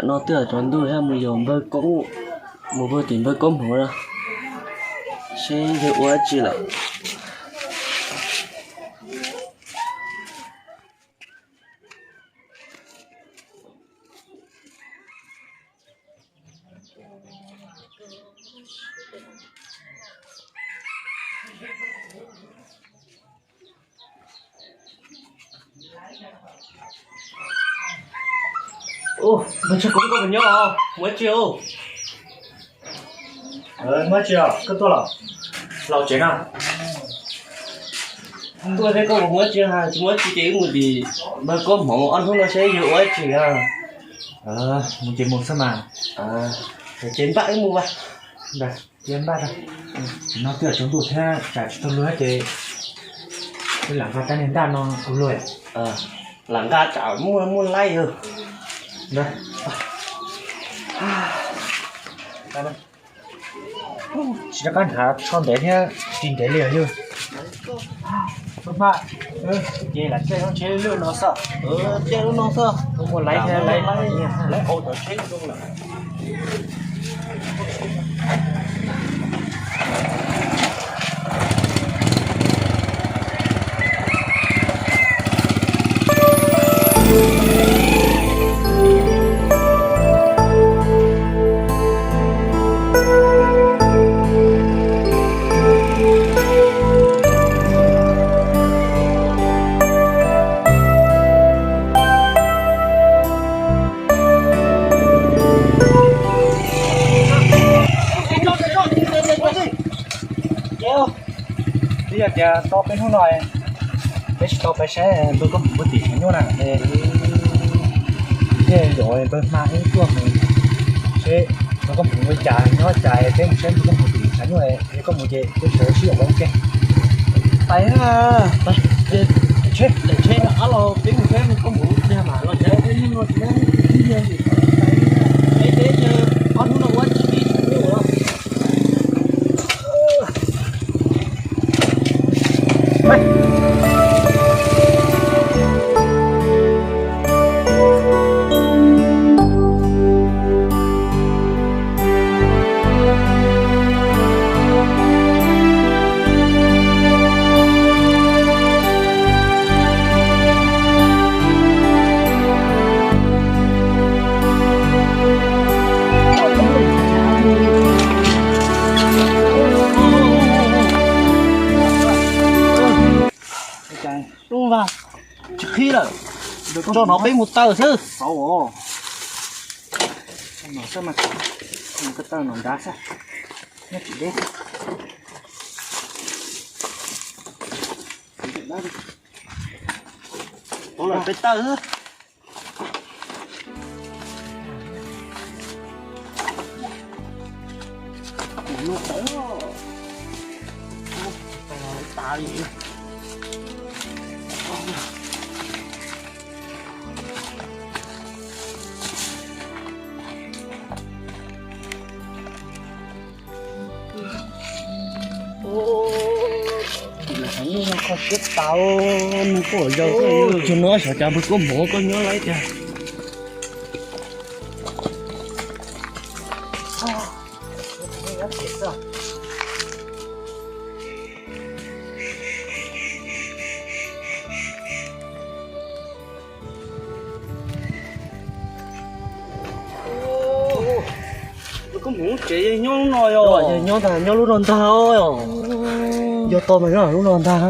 No twb tsaus ntuj thiab, mus yos npawg koob, mus pw tim npawg koob hmoov na, seb yawg ua dab tsi lawm. Npawg Tsheej Koob, koj puas nyob os? Mus dab tsi os? Mus dab tsi os? Koj tuaj los? Los tsev na. Tuaj thiab koj puas mus dab tsi? Tsis mus dab tsi ces wb mus tim npawg koob hmoov ob hnub no seb yawg ua dab tsi na. Mus ces mus xwb mas. Ces npaj wb mus as. Cia npaj tag, no twb tsaus ntuj thiab tsam tsis tau luag ces wb lam nqa rab niag ntaj no ua luag. Lam nqa tsam muaj muaj laib yog. Tsis rov qab hnav tsho ntev thiab ris ntev li os yog. Ces lam caij lub tsheb lwj no xwb. Caij lub no xwb. Muaj laib thiab laib, laib au cov tsheb zoo lawm. Twb yog tias tau peb hnub no peb tsis tau pais saib npawg koob hmoov puag tim tshav nyuj na, thiaj yuav npawg hma wb tuaj mus seb npawg koob hmoov ua cas nyob cas, peb mus saib npawg koob hmoov tim tshav nyuj, yog koj mus ces peb sawv sib yaum ua ke. Pais, daim tsheb rov qab los peb mus saib npawg koob hmoov tiag mas los tsev, peb hnub no tsis muaj ib yam li, peb peb ob hnub no ua tsis tib tshav nyuj. Lub vas tsis qhib lawm, tso no peb mus taw xwb. Ko taw no nrad xwb, nyob tsis deb. Peb taw xwb. Kho siab tas, nws kuj zaws, tsuas no xyov cas npawg koob hmoov koj nyob laib tiag. Koj mus tsev nyob lub no yog? Nyob ntag, nyob lub no ntag. Yog tau mas nyob lub no ntag.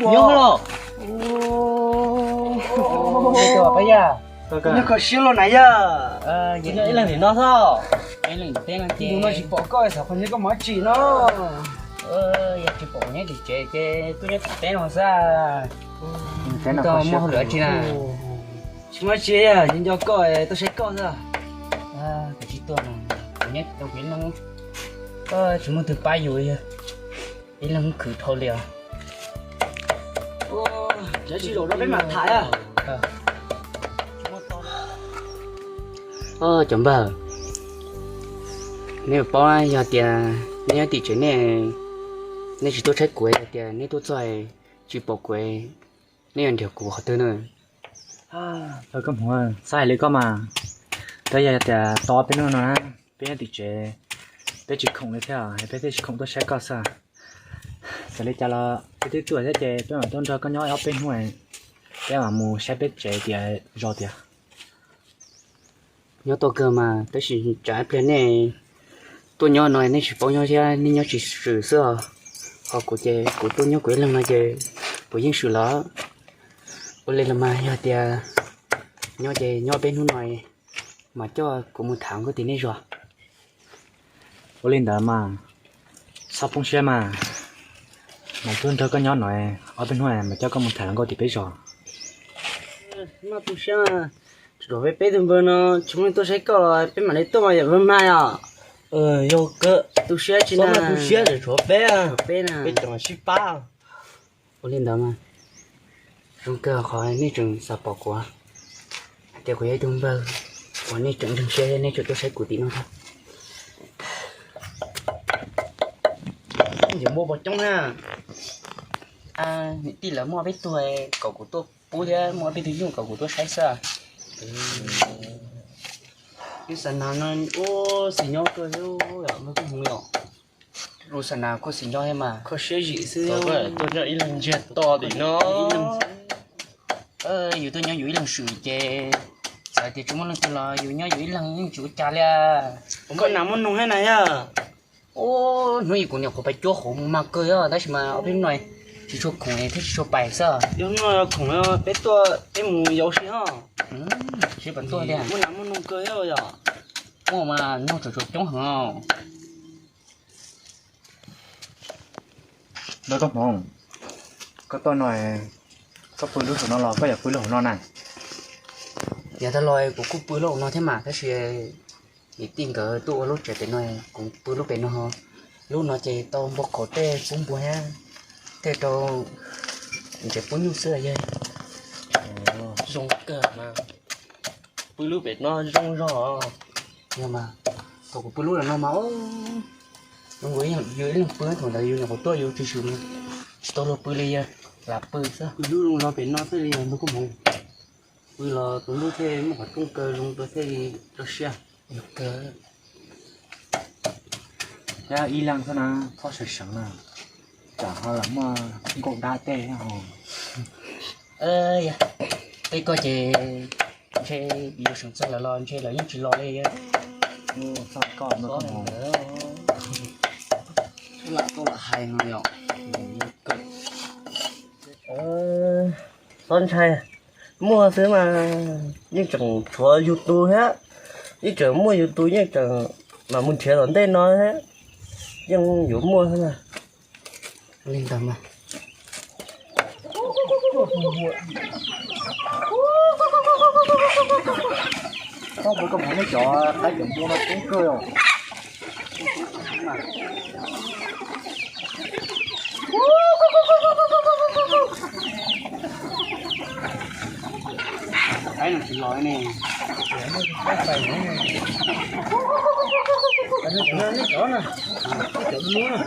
Nyob los. Nyob kho siab los na yog. Nyob ib leeg tim no xwb. Tus no tsis pom koj xav qhov nyob koj mov tsim no. Yog tsis pom nyob tim tsev ces tuaj nyob tim teb no xwb. Tsis muaj hauj lwm dab tsi na. Tsis muaj tsi, nco koj tuaj saib koj xwb. Koj tsis tuaj no, kuv nyob tsis tau kev no, tsis muaj twg pab yus li. Ib leeg khwv dhau li os. Tsis zaum rau peb mam tham. Cov npawg, nej paub yog tias nej nyob tim tsev nej, nej tsis tuaj saib kuv, yog tias nej tuaj txog tsis pom kuv, nej yuav nrhiav kuv qhov twg na? Koj hmoov, xav hais li koj mas, twb yog tias tau ob peb hnub no na, peb nyob tim tsev, peb tsis khoom li thiab, peb thiaj tsis khoom tuaj saib koj xwb. Txawm li cas los peb twb tuaj thiab ces peb mam tuaj nrog koj nyob ob peb hnub, peb mam mus saib peb tsev tias zoo tias. Nyob tau kawg mas, tab sis tsam ib pliag nej tuaj nyob no nej tsis paub nyob thiab nej nyob tsis swm xwb os. Ho kuv ces kuv tuaj nyob kuv ib leeg no ces kuv yeej swm los. Ua li los mas yog tias nyob ces nyob peb hnub no mas coj kuv mus tham nkauj tim nej zos. Ua li ntawd mas, txhob poob siab mas, mam tuaj nrog koj nyob no ob peb hnub mas coj koj mus tham hluas nkauj tim peb zos. Tsis poob siab, tsuas peb peb tug npawg no tsis muaj neeg tuaj saib koj los peb mam li tuaj mas yom, pab mag os. Yog kawg, tu siab tsis na, tu siab, tshuav peb, peb na, peb tseem sib pab. Ua li ntawd mas, zoo kawg qhov nej tseem xav pom kuv, hais tias kuv yog ib tug npawg uas nej tseem ntseeg siab nej tseem tuaj saib kuv tim no thiab. Yog muaj pom coob na, niam tij lawv muaj peb tug kom kuv tuaj pub thiab muaj peb tug nyuj kom kuv tuaj saib xwb. Lub xav nas no ua xis nyob kawg thiab, lub xav nas kuj xis nyob thiab mas kho siab zim xwb. Tuaj nyob ib leeg ntsiag to tim no. Yus tuaj nyob yus ib leeg swm ces txawm tias tsis muaj leej twg los yus nyob yus ib leeg yeej tsis ua cas li. Koj nas muaj noog thiab na yog? Ub, hnub ib kuv niam kuv pais cuab qhuav mus mag kawg os, tab sis mas ob peb hnub no tsis tshua khoom thiab tsis tshua pais xwb. Yog hnub no khoom peb tuaj peb mus yauv si ho. Sib pab tuaj tiag. Muaj nas muaj noog kawg thiab yom? Muaj mas, noog tseem tshuav coob heev. Npawg Koob Hmoov, koj tuaj no, koj pw lub hauv no los koj yuav pw lub hauv no na? Yav tag los kuv kuj pw lub hauv no thiab mas, tab sis niam tij nkawd tuaj ua lub tsev pem no, kuv pw lub pem no. Lub no ces tau npau khaum tej pub npua thiab tej rau ntsev pub nyuj xwb yog. Zoo kawg mas, pw lub pem no zoo zog. Yog mas, thaum kuv pw lub no mas, yus ib leeg pw, thaum ntawd yus nyuam qhuav tuaj yus tsis swm, tsis tau luag pw li, yog lam pw xwb. Pw lub zoo zog pem no thiaj li npawg Koob Hmoov. Pw los tus ntuj thiaj muaj qhov rooj kaw zoo rau thiaj li rau siab. Yog kawg. Thiab ib leeg xwb na, txhob sawv seev na, tsam ho lam muaj nkauj dab tej ho. Tej ko ces ntshe yus seev txog lawm los ntshe lawv yeej tsis los li. Txhob lam hais no yom. Txhob ntshai, muaj xwb mas, yeej tseem tshuav yus tus thiab, yeej tseem muaj yus tus, yeej tseem mam mus nrhiav tom ntej no thiab, yeej yuav muaj xwb na. Li ntawd mas. Koj mus, koj mus, nej cov qaib cov npua no coob kawg os. Qaib no tsis los ne. Nej cov na, nej cov lub na.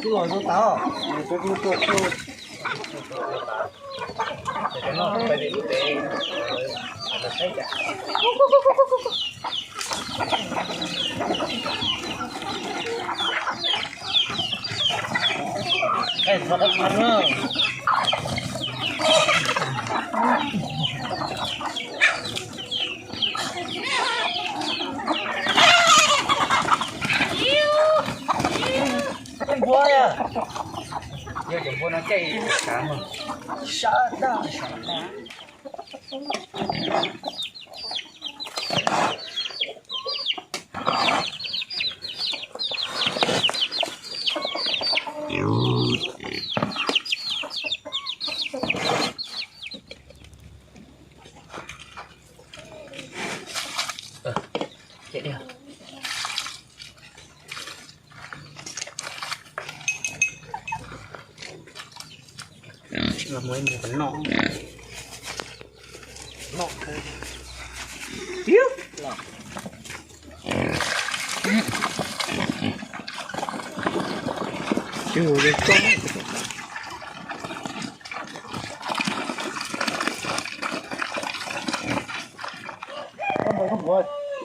Twb los zoo tas. Npua, yog cov npua no caij sab mog, sab daj sab daj. Noj, noj.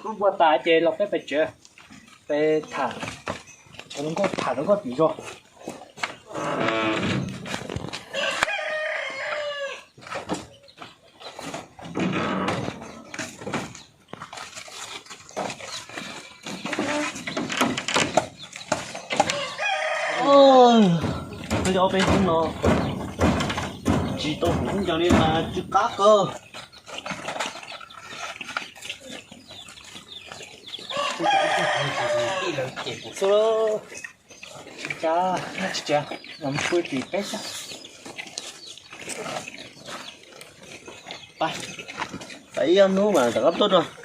Koj npua tas ces los peb pais tsev, peb tham, tham rau koj tim zos. Peb ob peb hnub no tsis tau kuv hnub nco li mas tsw qab kawg. Tij lawv cem kuv xwb. Tsis tsa, tsis tsa, los pw tim peb sab. Pais, pais ib ob hnub mas rov qab tuaj dua.